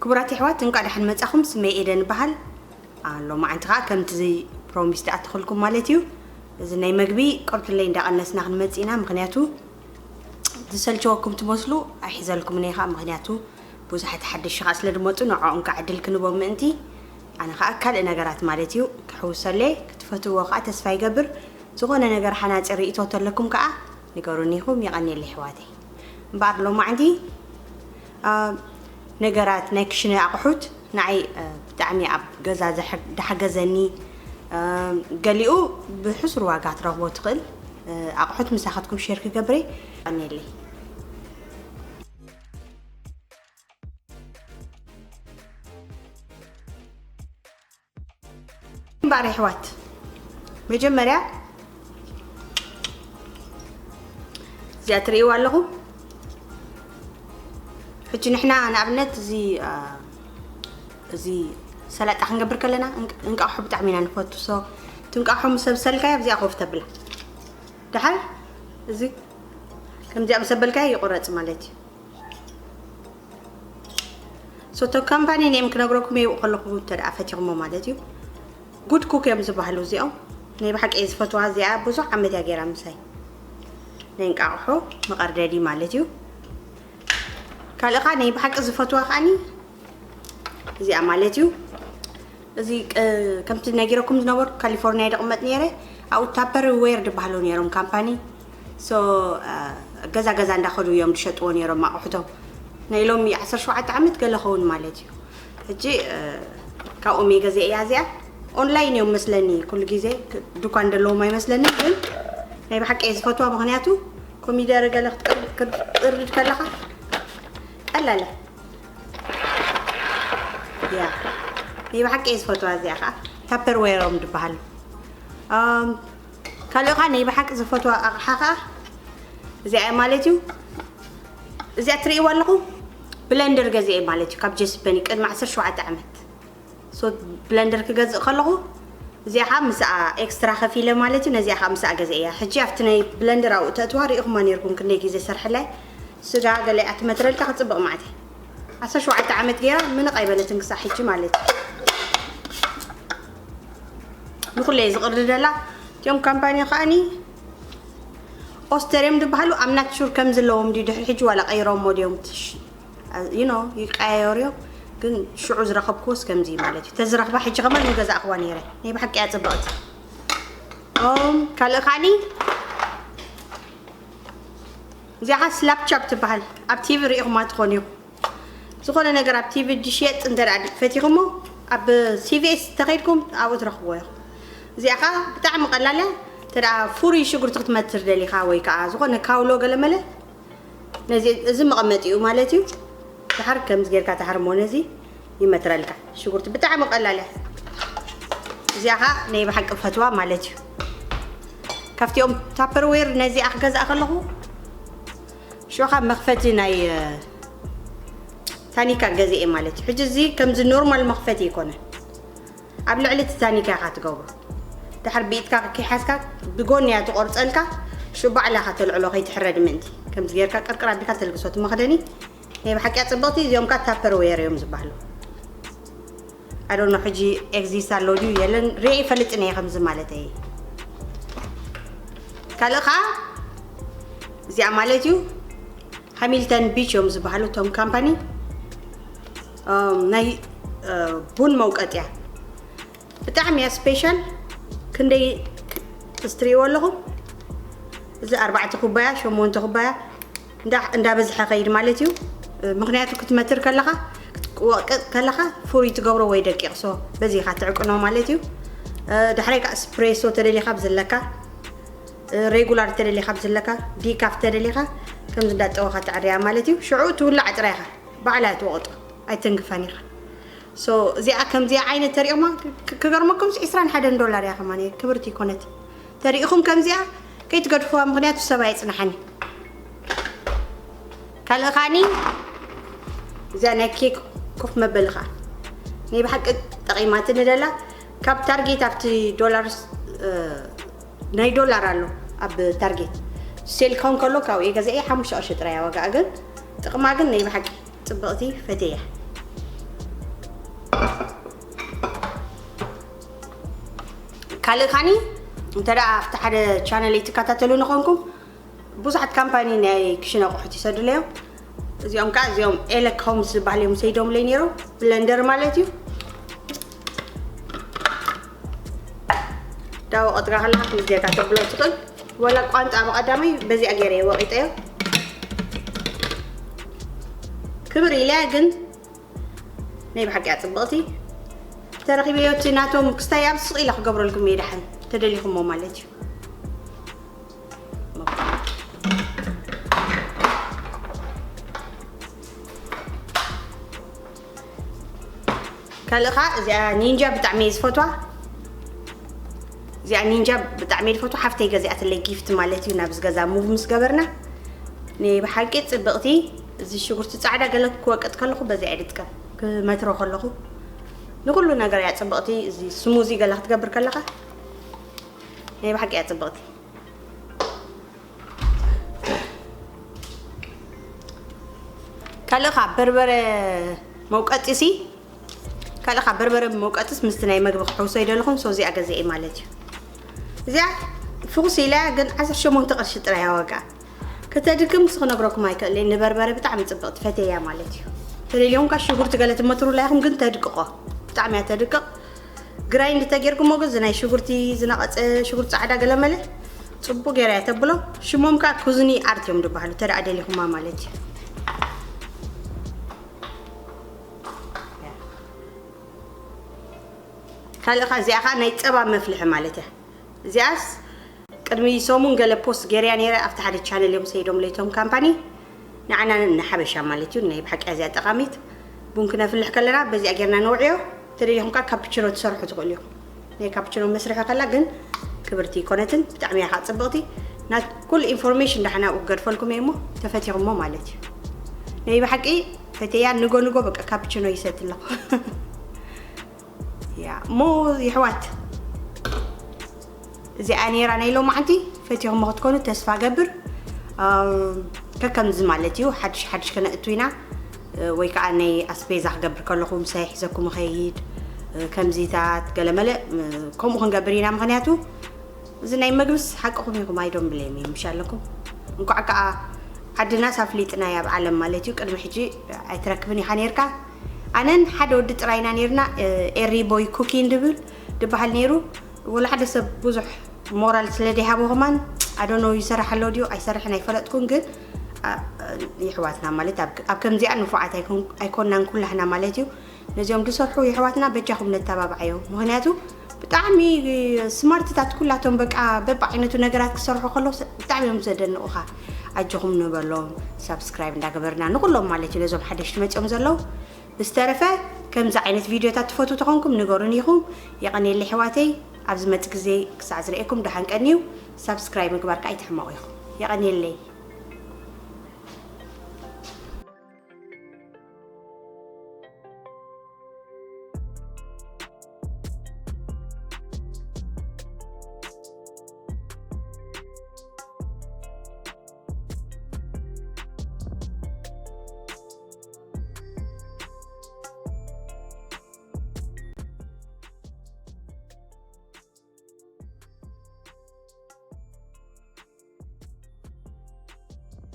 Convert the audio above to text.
ክቡራት ኣሕዋት፣ እንኳዕ ደሓን መጻኹም። ስመይ ኤደን ይበሃል። ሎማዓንቲ ኸዓ ከምቲ ፕሮሚስ ዝኣተኽልኩም ማለት እዩ፣ እዚ ናይ መግቢ ቅርቱለይ እንዳቐነስና ክንመጽእ ኢና። ምኽንያቱ ዝሰልቸወኩም ትመስሉ ኣይሕዘልኩምን እየ ኸዓ፣ ምኽንያቱ ብዙሓት ሓደሽቲ ኸዓ ስለ ዝመጹ ንዕኦም ከዓ ዕድል ክንቦም ምእንቲ፣ ኣነ ኸዓ ካልእ ነገራት ማለት እዩ ክሕውሰለይ ክትፈትዎ ኸዓ ተስፋ ይገብር። ዝኾነ ነገር ሓናጺ ርእይቶ ተለኩም ከኣ ንገሩኒ ኢኹም። የቐንየለይ ኣሕዋተይ። እምበኣር ሎማዕንቲ፣ አ፣ ነገራት ናይ ክሽነ ኣቑሑት ንዓይ፣ አ፣ ብጣዕሚ ኣብ ገዛ ዘሐ-፣ ዝሓገዘኒ፣ አ፣ ገሊኡ ብሕሱር ዋጋ ክትረኽቦ ትኽእል፣ አ፣ ኣቑሑት ምሳኻትኩም ሼር ክገብር እየ። የቐንየለይ። እምበኣር ኣሕዋት፣ መጀመርያ እዚኣ ትርእይዋ ኣለኹም። ሕጂ ንሕና ንኣብነት እዚ፣ አ፣ እዚ ሰላጣ ክንገብር ከለና እንቅ-፣ እንቃቑሖ ብጣዕሚ ኢና ንፈቱ። ሶ፣ እቲ እንቃቑሖ ምስ ኣብሰልካዮ ኣብዚኣ ኮፍ ተብላ። ደሓር እዚ ከምዚኣ ምስ ኣበልካዮ ይቑረጽ ማለት እዩ። ሶቶ ካምፓኒ ኔም ክነግረኩም እየ ከለኹ እንተ ደኣ ፈቲኹሞ ማለት እዩ። ጉድ ኩክ እዮም ዝበሃሉ እዚኦም። ናይ ብሓቂ እየ ዝፈትዋ እዚኣ፣ ብዙሕ ዓመት እያ ገይራ ምሳይ። ናይ እንቃቑሖ መቐርደዲ ማለት እዩ። ካልእ ኸዓ ናይ ብሓቂ ዝፈትዋ ኸዓኒ እዚኣ ማለት እዩ። እዚ፣ እ፣ ከምቲ ነጊረኩም ዝነበርኩ ካሊፎርኒያ ይቕመጥ ነይረ። ኣብኡ ታፐር ዌር ዝበሃሉ ነይሮም ካምፓኒ። ሶ፣ እ፣ ገዛ ገዛ እንዳኸዱ እዮም ዝሸጥዎ ነይሮም ኣቑሑቶም። ናይ ሎሚ ዓሰርተ ሸውዓተ ዓመት ገለ ኸውን ማለት እዩ። ሕጂ፣ እ፣ ካብኦም እየ ገዚአ እያ እዚኣ። ኦንላይን እዮም መስለኒ፣ ኩሉ ግዜ ክ-፣ ድኳን ዘለዎም ኣይመስለንን፣ ግን ናይ ብሓቂ እየ ዝፈትዋ፣ ምኽንያቱ ኮሚደረ ገለ ክትቅር-፣ ክትቅርድ ከለኻ ቀላል እያ። ያ። ናይ ብሓቂ እየ ዝፈትዋ እዚኣ ኸዓ። ታፐር ዌሮም ዝበሃል። ኣም፣ ካልእ ኸዓ ናይ ብሓቂ ዝፈትዋ ኣቕሓ ኸዓ እዚኣ እያ ማለት እዩ። እዚኣ ትርእይዋ ኣለኹም? ብለንደር ገዚአ እየ ማለት እዩ፣ ካብ ጀስፐኒ ቅድሚ ዓሰርተ ሸውዓተ ዓመት። ሶ ብለንደር ክገዝእ ከለኹ እዚኣ ኸዓ ምስኣ ኤክስትራ ከፊለ ማለት እዩ። ነዚኣ ኸዓ ምስኣ ገዚአ እያ። ሕጂ ኣብቲ ናይ ብለንደር ኣብኡ ተእትዋ ርኢኹማ ነይርኩም ክንደይ ግዜ ሰርሐላይ። ስጋ ገለ እያ ትመትረልካ ክጽብቕ ማዕተ። ዓሰርተ ሸውዓተ ዓመት ገይራ ምንቕ ኣይበለትን ክሳዕ ሕጂ ማለት እዩ። ንኹለይ ዝቕርደላ እቲኦም ካምፓኒ ኸዓኒ ኦስተር እዮም ዝበሃሉ። ኣም ናት ሹር ከም ዘለዎም ድዩ ድሕሪ ሕጂ ዋላ ቀይሮሞ ድዮም ትሽ-፣ you know፣ ይቀያየሩ እዮም። ግን ሽዑ ዝረኸብኩዎስ ከምዚ ማለት እዩ። ተዝረኽባ ሕጂ ከማን ምገዛእኽዋ ነይረ። ናይ ብሓቂ እያ ጽብቕቲ። ኦም፣ ካልእ ከዓኒ እዚኣ ኸዓ ስላፕ ቻፕ ትበሃል። ኣብ ቲቪ ርኢኹማ ትኾኑ ኢኹም። ዝኾነ ነገር ኣብ ቲቪ ዝሽየጥ እንተ ደኣ ፈቲኹሞ፣ ኣብ ሲ ቪ ኤስ ተኸይድኩም ኣብኡ ትረኽብዎ ኢኹም። እዚኣ ኸዓ ብጣዕሚ ቀላል እያ። እንተ ደኣ ፍሩይ ሽጉርቲ ክትመትር ደሊኻ ወይ ከኣ ዝኾነ ካውሎ ገለመለ፣ ነዚ፣ እዚ መቐመጢኡ ማለት እዩ። ድሓር ከምዚ ጌርካ ትሃርሞ ነዚ ይመትረልካ። ሽጉርቲ ብጣዕሚ ቀላል እያ። እዚኣ ኸዓ ናይ ብሓቂ ፈትዋ ማለት እዩ። ካብቲኦም ታፐርዌር ነዚኣ ክገዝኣ ከለኹ ሽዑ ካብ መኽፈቲ ናይ፣ እ፣ ታኒካ ገዚኤ ማለት እዩ። ሕጂ እዚ ከምዚ ኖርማል መኽፈቲ ኣይኮነን። ኣብ ልዕሊ እቲ ታኒካ ኢኻ ትገብሮ። ድሓር ብኢድካ ከይሓዝካ ብጎኒ እያ ትቆርጸልካ። ሽዑ ባዕላ ኢኻ ተልዕሎ ከይትሕረድ ምእንቲ። ከምዚ ጌርካ ቅርቅር ኣቢልካ ተልግሶ። እቲ መኽደኒ ናይ ብሓቂ እያ ጽብቕቲ። እዚኦም ከኣ ታፐርዌር እዮም ዝበሃሉ። I don't know ሕጂ ኤግዚስት ኣሎ ድዩ የለን፣ ሪኤ ይፈልጥን እየ ከምዚ ማለተይ። ካልእ ኸዓ እዚኣ ማለት እዩ፣ ሃሚልተን ቢች እዮም ዝበሃሉ እቶም ካምፓኒ። እም፣ ናይ፣ እ፣ ቡን መውቀጢያ ብጣዕሚ እያ ስፔሻል። ክንደይ ስትሪእዎ ኣለኹም? እዚ ኣርባዕተ ኩባያ፣ ሸሞንተ ኩባያ፣ እንዳ-፣ እንዳበዝሐ ኸይድ ማለት እዩ። ምኽንያቱ ክትመትር ከለኻ፣ ክትወቅጥ ከለኻ ፍሩይ ትገብሮ ወይ ደቂቕ፣ ሶ በዚ ኢኻ ትዕቅኖ ማለት እዩ። እ፣ ዳሕራይ ከዓ ስፕሬሶ ተደሊኻ ብዝለካ፣ እ፣ ሬጉላር ተደሊኻ ብዝለካ፣ ዲካፍ ተደሊኻ ከምዚ እንዳጠወኻ ትዕርያ ማለት እዩ። ሽዑ ትውላዕ ጥራይ ኢኻ፣ ባዕላ እያ ትወቕጦ፣ ኣይተንክፋን ኢኻ። So እዚኣ ከምዚኣ ዓይነት ተሪኦማ፣ ክ- ክገርመኩም ዕስራን ሓደን ዶላር እያ ከማን፣ ክብርቲ ይኮነት። ተሪኢኹም ከምዚኣ ከይትገድፍዋ፣ ምኽንያቱ ሰብ ኣይጽናሓኒ። ካልእ ኻኒ እዚኣ ናይ ኬክ ኮፍ መበሊ ኸዓ ናይ ብሓቂ ጠቒማትኒ ደላ። ካብ ታርጌት ኣብቲ ዶላር እ፣ ናይ ዶላር ኣሎ ኣብ ታርጌት፣ ሴል ክኸውን ከሎ ካብኡ እየ ገዛኤ። ሓሙሽተ ቅርሺ ጥራይ ዋጋ፣ ግን ጥቕማ ግን ናይ ብሓቂ ጽብቕቲ፣ ፈትየያ። ካልእ ኻኒ እንተ ደኣ ኣብቲ ሓደ ቻነል ትከታተሉ ንኾንኩም፣ ብዙሓት ካምፓኒ ናይ ክሽነ ኣቑሑት ይሰዱለዮም። እዚኦም ከዓ እዚኦም ኤለክ ሆምስ ዝበሃል እዮም ሰይዶምለይ ነይሮም። ብለንደር ማለት እዩ። ዳቦ ቀጥጋ ከለካ ክልዜካ ተብሎ ትኽእል። ወላ ቋንጣ ብቐዳመይ በዚኣ ገይረ ወቂጠዮ። ክብር ኢለያ ግን ናይ ብሓቂ እያ ጽብቕቲ። ተረኺበዮ እቲ ናቶም ክስታይ ኣብ ስቕ ኢለ ክገብረልኩም እየ ደሓን ተደሊኹሞ ማለት እዩ። ካልእ ኸዓ እዚኣ ኒንጃ ብጣዕሚ እየ ዝፈትዋ። እዚኣ ኒንጃ ብጣዕሚ እየ ዝፈትዋ። ሓፍተይ ገዚኣትለይ ጊፍት ማለት እዩ፣ ናብዚ ገዛ ሙቭ ምስ ገበርና። ናይ ብሓቂ ጽብቕቲ። እዚ ሽጉርቲ ጻዕዳ ገለ ክወቅጥ ከለኹ በዚኣ እየ ዝጥቀም፣ ክመትሮ ከለኹ። ንኹሉ ነገር እያ ጽብቕቲ። እዚ ስሙዚ ገለ ክትገብር ከለኻ ናይ ብሓቂ እያ ጽብቕቲ። ካልእ ኸዓ በርበረ መውቀጢ ሲ፣ ካልእ ኸዓ በርበረ መውቀጢስ ምስቲ ናይ መግቢ ክሕውሶ ይደለኹም፣ ሶ እዚኣ ገዚአ እየ ማለት እዩ። እዚኣ ፍኹስ ኢላ ግን ዓሰርተ ሸሞንተ ቅርሺ ጥራይ እያ ዋጋ። ከተድክም ክነግረኩም ኣይክእልን፣ ንበርበረ ብጣዕሚ ጽብቕቲ፣ ፈትየያ ማለት እዩ። ተደልዮም ከኣ ሽጉርቲ ገለ ትመትሩላ ኢኹም፣ ግን ተድቅቖ፣ ብጣዕሚ እያ ተድቅቕ። ግራይንድ ተጌርኩሞ ግን እዚ ናይ ሽጉርቲ ዝነቐጸ ሽጉርቲ ጻዕዳ ገለ መለ ጽቡቕ ገይራ እያ ተብሎ። ሽሞም ከኣ ኩዝኒ ኣርት እዮም ዝበሃሉ፣ ተደኣ ደሊኹማ ማለት እዩ። ካልእ ኸኣ እዚኣ ኸኣ ናይ ጸባ መፍልሒ ማለት እያ። እዚኣስ ቅድሚ ሰሙን ገለ ፖስት ገይረያ ነይረ ኣብቲ ሓደ ቻነል እዮም ሰይዶም ለይቶም ካምፓኒ። ንዓና ንሓበሻ ማለት እዩ፣ ናይ ብሓቂ እዚኣ ጠቓሚት። ቡን ክነፍልሕ ከለና በዚኣ ጌርና ነውዕዮ። ተደሊኹም ከኣ ካፕችኖ ትሰርሑ ትኽእሉ ኢኹም። ናይ ካፕችኖ መስርሒ ከላ ግን ክብርቲ ይኮነትን፣ ብጣዕሚ እያ ከዓ ጽብቕቲ። ናት ኩሉ ኢንፎርሜሽን ዳሕና ኣብኡ ክገድፈልኩም እየ እሞ ተፈቲኹሞ ማለት እዩ። ናይ ብሓቂ ፈትየያ፣ ንጎ ንጎ በቃ ካፕችኖ ይሰቲ ኣለኹ። ያ እሞ ይሕዋት፣ እዚኣ ነይራ ናይ ሎማዓንቲ። ፈቲኹሞ ክትኮኑ ተስፋ ገብር። ኣም፣ ከከምዚ ማለት እዩ፣ ሓድሽ ሓድሽ ከነእቱ ኢና። እ፣ ወይ ከዓ ናይ ኣስቤዛ ክገብር ከለኹ ምሳይ ሒዘኩም እኸይድ፣ እ፣ ከምዚታት ገለመለ፣ እ፣ ከምኡ ክንገብር ኢና። ምኽንያቱ እዚ ናይ መግብስ ሓቅኹም ኢኹም፣ ኣይዶም ብሌም እዩ፣ ምሽ ኣለኩም። እንኳዕ ከዓ ዓድናስ ኣፍሊጥናያ ኣብ ዓለም ማለት እዩ። ቅድሚ ሕጂ ኣይትረክብን ኢኻ ነይርካ። ኣነን ሓደ ወዲ ጥራይና ነይርና፣ እ፣ ኤሪ ቦይ ኩኪን ድብል ድበሃል ነይሩ። ወላ ሓደ ሰብ ብዙሕ ሞራል ስለ ደይሃቦ ከማን፣ ኣዶኖ ይሰርሕ ኣሎ ድዩ ኣይሰርሕን ኣይፈለጥኩን፣ ግን፣ ኣ፣ ይሕዋትና ማለት ኣብ፣ ኣብ ከምዚኣ ንፉዓት ኣይኮን-፣ ኣይኮንናን ኩላህና ማለት እዩ። ነዚኦም ዝሰርሑ ይሕዋትና በጃኹም ነተባብዓዮም። ምኽንያቱ ብጣዕሚ ስማርትታት ኩላቶም በቃ በብዓይነቱ ነገራት ክሰርሑ ከለዉ ስ-፣ ብጣዕሚ እዮም ዘደንቑኻ። ኣጆኹም ንበሎም፣ ሳብስክራይብ እንዳገበርና ንኹሎም ማለት እዩ፣ ነዞም ሓደሽቲ መፂኦም ዘለዉ። ብዝተረፈ ከምዚ ዓይነት ቪድዮታት ትፈትዉ ተኾንኩም ንገሩን ኢኹም። የቐንየለይ ኣሕዋተይ፣ ኣብ ዝመጽእ ግዜ ክሳዕ ዝርእየኩም ደሓን ቀንዩ። ሳብስክራይብ ምግባር ከኣ ኣይትሕመቑ ኢኹም። የቐንየለይ።